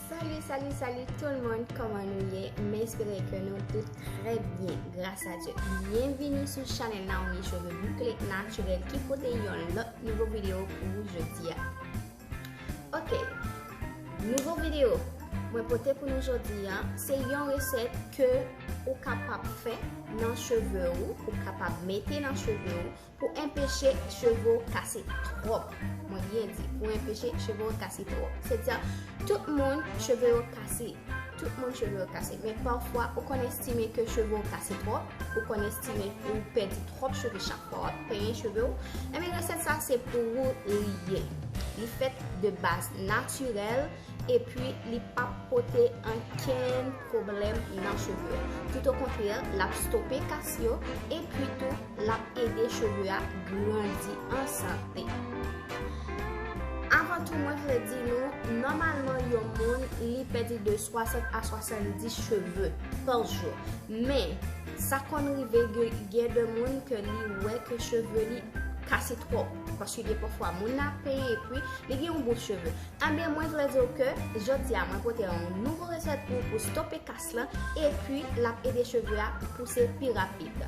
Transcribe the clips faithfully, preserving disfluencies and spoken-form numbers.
Salut, salut, salut tout le monde, kòman nou ye? M espere ke nou tout trè byen, gras a Dye. Byenvini sou chanèl Naomi Cheveux Bouclés Naturels ki pote yon lòt nouvo videyo pou ou jodi a. Ok, nouvo videyo mwen pote pou nou jodi a, se yon resèt ke ou kapab fè nan cheve ou, ou kapab mete nan cheve ou, pou enpeche cheve w kase twòp. Mwen byen di, pou enpeche cheve w kase twòp. Sètadi, tout moun cheve yo kase. Tout moun cheve yo kase. Men pafwa, ou konn estime ke cheve w kase twòp, ou konn estime ou pèdi twòp cheve chak fwa w ap penyen cheve w. Enben, resèt sa se pou ou li ye. Li fèt de baz natirèl, epi li p ap pote ankenn pwoblèm nan cheve w. Tout o kontrè, l ap stope kas yo, epi tou, l ap ede cheve a grandi an sante. Avan tou, mwen vle di nou, nòmalman, yon moun, li pèdi de swasant a swasanndis cheve pa jou. Men, sa konn rive gen, gen de moun ke li wè ke cheve li kase twòp, paske gen pafwa moun nan ap penyen epi li gen yon bout cheve. Enben, mwen vle di w ke jodi a, mwen pote yon nouvo resèt pou, pou stope kas lan, epi l ap ede cheve a pouse pi rapid.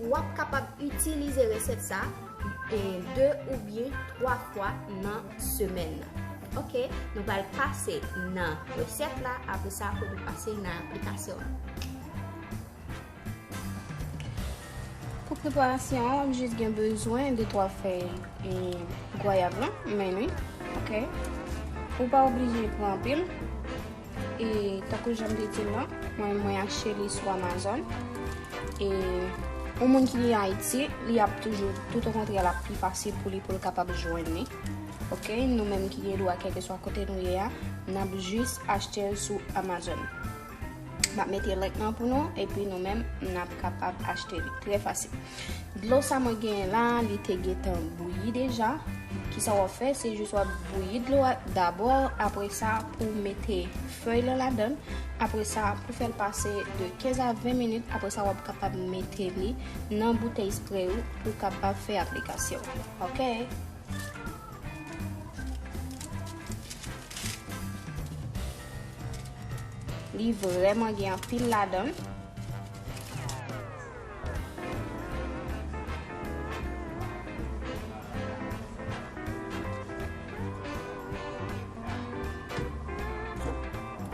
W ap kapab itilize resèt sa, e, de oubyen twa fwa nan semèn nan. Ok, nou pral pase nan resèt la, apre sa, pou nou pase nan aplikasyon an. Pou preparasyon an, w ap jis gen bezwen de twa fèy, e, gwayav lan, men wi, ok? Ou pa oblije pran anpil. E, tankou jan m te di l lan, mwen, mwen achte li sou Amazon. E, yon moun ki Ayiti, li ap toujou, tout o kontrè, l ap pi fasil pou li, pou l kapab jwenn li. Ok, nou menm ki gen dwa, kèlkeswa kote nou ye a, n ap jis achte l sou Amazon. M ap mete link lan pou nou, epi nou menm, n ap kapab achte li. Trè fasil. Dlo sa mwen genyen la, li te gentan bouyi deja. Kisa w ap fè? Se jis w ap bouyi dlo a dabò, apre sa, pou w mete fèy lan ladan l. Apre sa, pou fè l pase de kenz a ven minit, apre sa, w ap kapab mete li nan boutèy spray ou pou w kapab fè aplikasyon. Ok? Li vrèman gen anpil ladan l.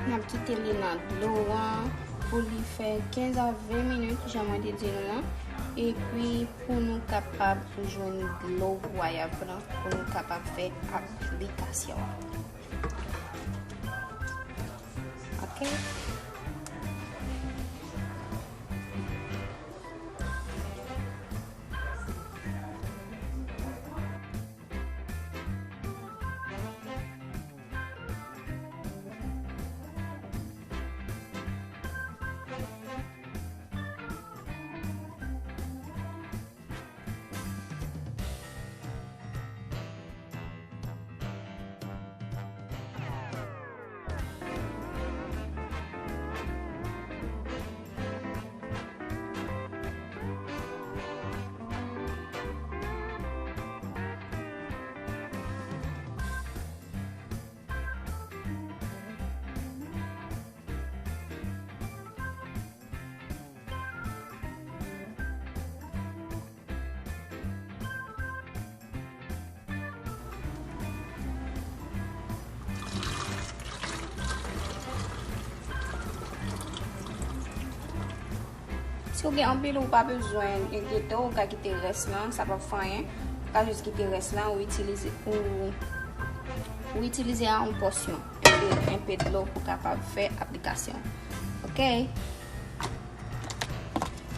N ap kite li nan dlo an pou li fè kenz a ven minit, jan mwen te di nou an. Epi, pou nou kapab jwenn dlo gwayav lan, pou nou kapab fè aplikasyon an. Ok? Si w gen anpil, ou pa bezwen enkyete w, ou ka kite rès lan, sa p ap fè anyen. Ou ka jis kite rès lan, ou itilize, ou, ou itilize a yon pòsyon, enpe, enpe dlo pou kapab fè aplikasyon. Ok?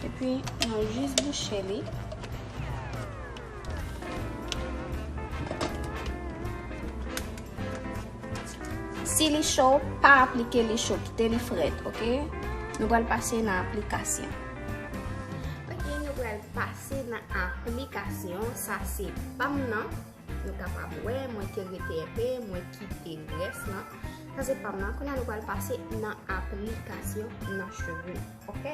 Epi, nou jis bouche li. Si li cho, pa aplike li cho, kite li frèt, ok? Nou pral pase nan aplikasyon. Ok, nou pral pase nan aplikasyon. Sa se pa m nan. Nou kapab wè, mwen te rete enpe, mwen kite rès lan. Sa se pa m nan. Kounye a nou pral pase nan aplikasyon nan cheve. Ok?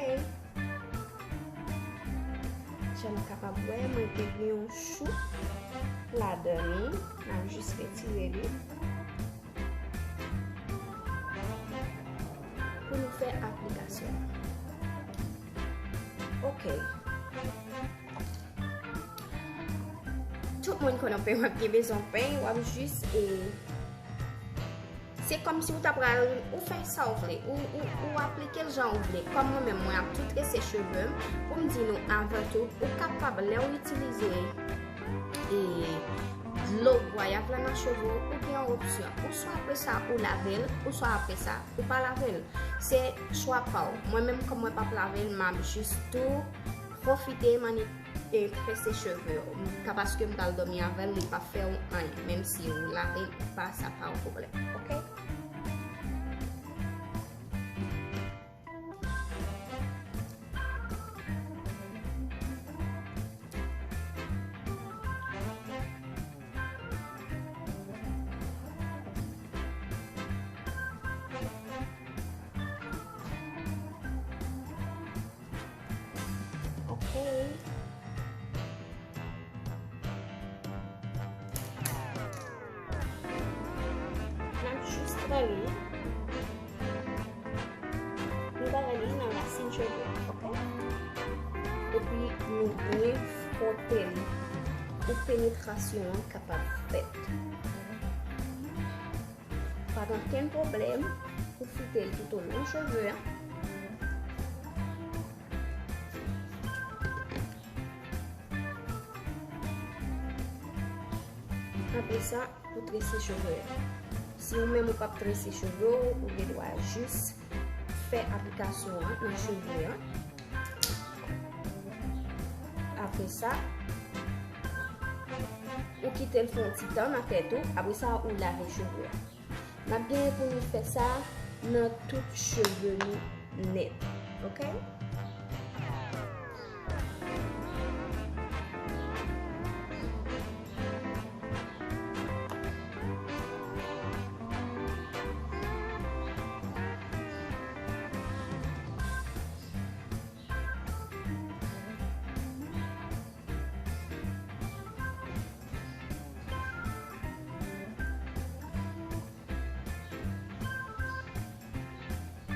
Jan nou kapab wè, mwen te gen yon chou ladan li. N ap jis retire li. aplikasyon. Ok. Tout moun konnen w ap gen bezwen peny, w ap jis, e, se kòmsi w ta pral, ou fè sa w vle, ou, ou, ou aplike l jan w vle. Kòm mwen menm, mwen ap tou trese cheve m, pou m di nou avan tou, ou kapab, lè w itilize, e, dlo gwayav la nan cheve w, ou gen yon opsyon. Ou swa apre sa, ou lave l, ou swa apre sa, ou pa lave l. Se chwa pa w. Mwen menm, kòm mwen p ap lave l, m ap jis tou pwofite m annik, e, trese cheve w. Ka paske m pral dòmi avè l, li p ap fè w anyen. Menm si ou lave l ou pa, sa pa yon pwoblèm. Ok? Ok. N ap jis pran li. Nou pral li nan rasin cheve, ok? Epi nou byen fwote li pou penetrasyon an kapab fèt. Pa gen okenn pwoblèm pou fwote l toutolon cheve a. Apre sa, pou trese cheve a. Si ou menm ou p ap trese cheve w, ou gen dwa jis fè aplikasyon an nan cheve an. Apre sa, ou kite l fè yon ti tan nan tèt ou. Apre sa, ou lave cheve a. N ap genyen pou nou fè sa nan tout cheve nou nèt. Ok?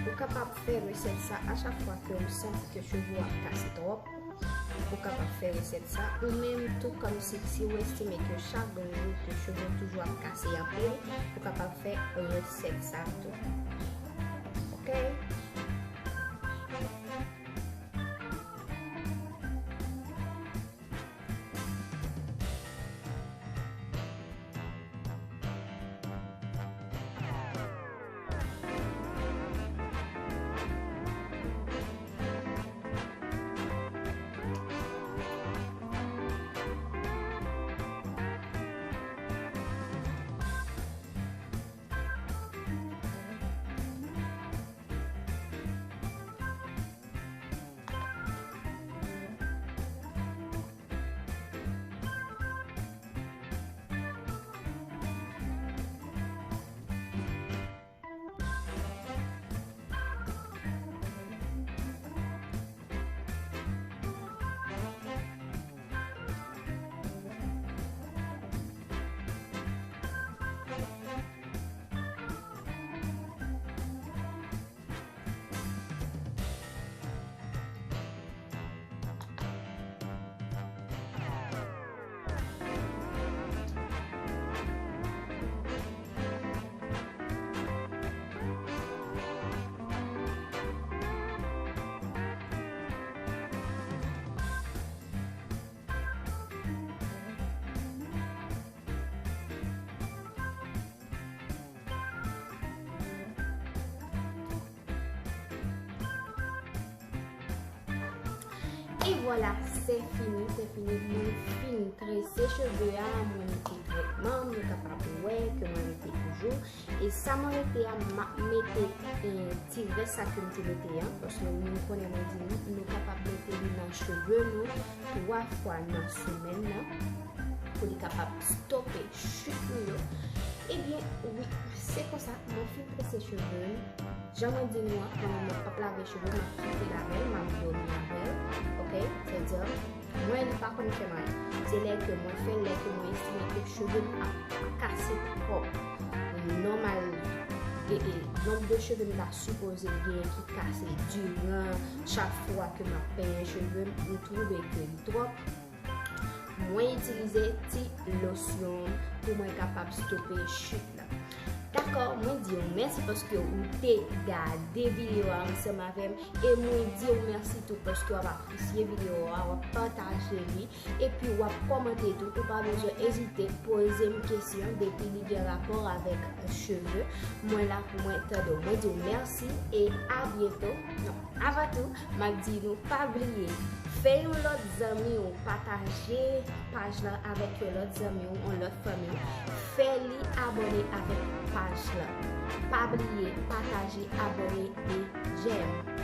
Ou kapab fè resèt sa a chak fwa ke ou santi ke cheve w ap kase twòp. Ou kapab fè resèt sa ou menm tou, kòmsi si w estime ke chak jou ke cheve w toujou ap kase anpil, ou kapab fè resèt sa tou. Ok? E vwala, se fini, se fini. Mwen fin trese cheve a, mwen mete tretman, nou kapab wè ke mwen rete toujou. E sa mwen rete a, m ap mete, eh, ti rès sa ke m te mete a, paske nou konnen mwen di nou, nou kapab mete li nan cheve nou twa fwa nan semèn nan, pou li kapab stope chit nou yo. Ebyen, wi, se konsa, mwen fin trese cheve m. Jan mwen di nou an, mwen menm mwen p ap lave cheve m, m ap kite l avè l, m ap dòmi avè l, ok? Sètadi, mwen li pa konn fè m anyen. Se lè ke mwen fè l, lè ke mwen estime ke cheve m ap kase twòp. Nòmal, e, e, nonb de cheve m ta sipoze genyen ki kase diran chak fwa ke m ap penyen cheve m, m twouve ke li twòp. Mwen itilize ti losyon pou mwen kapab stope chit la. Dakò, mwen di w mèsi paske ou te gade videyo a ansanm avè m, e mwen di w mèsi tou paske w ap apresye videyo a, w ap pataje li, epi w ap kòmante tou. Ou pa bezwen ezite poze m kesyon depi li gen rapò avèk cheve. Mwen la pou mwen tande w. Mwen di w mèsi e a byento. Non, avan tou, m ap di nou pa bliye fè yon lòt zanmi w pataje paj la avèk yon lòt zanmi w, yon lòt fanmi w. Fè li abòne avèk paj la. Pa bliye pataje, abòne e j'aime.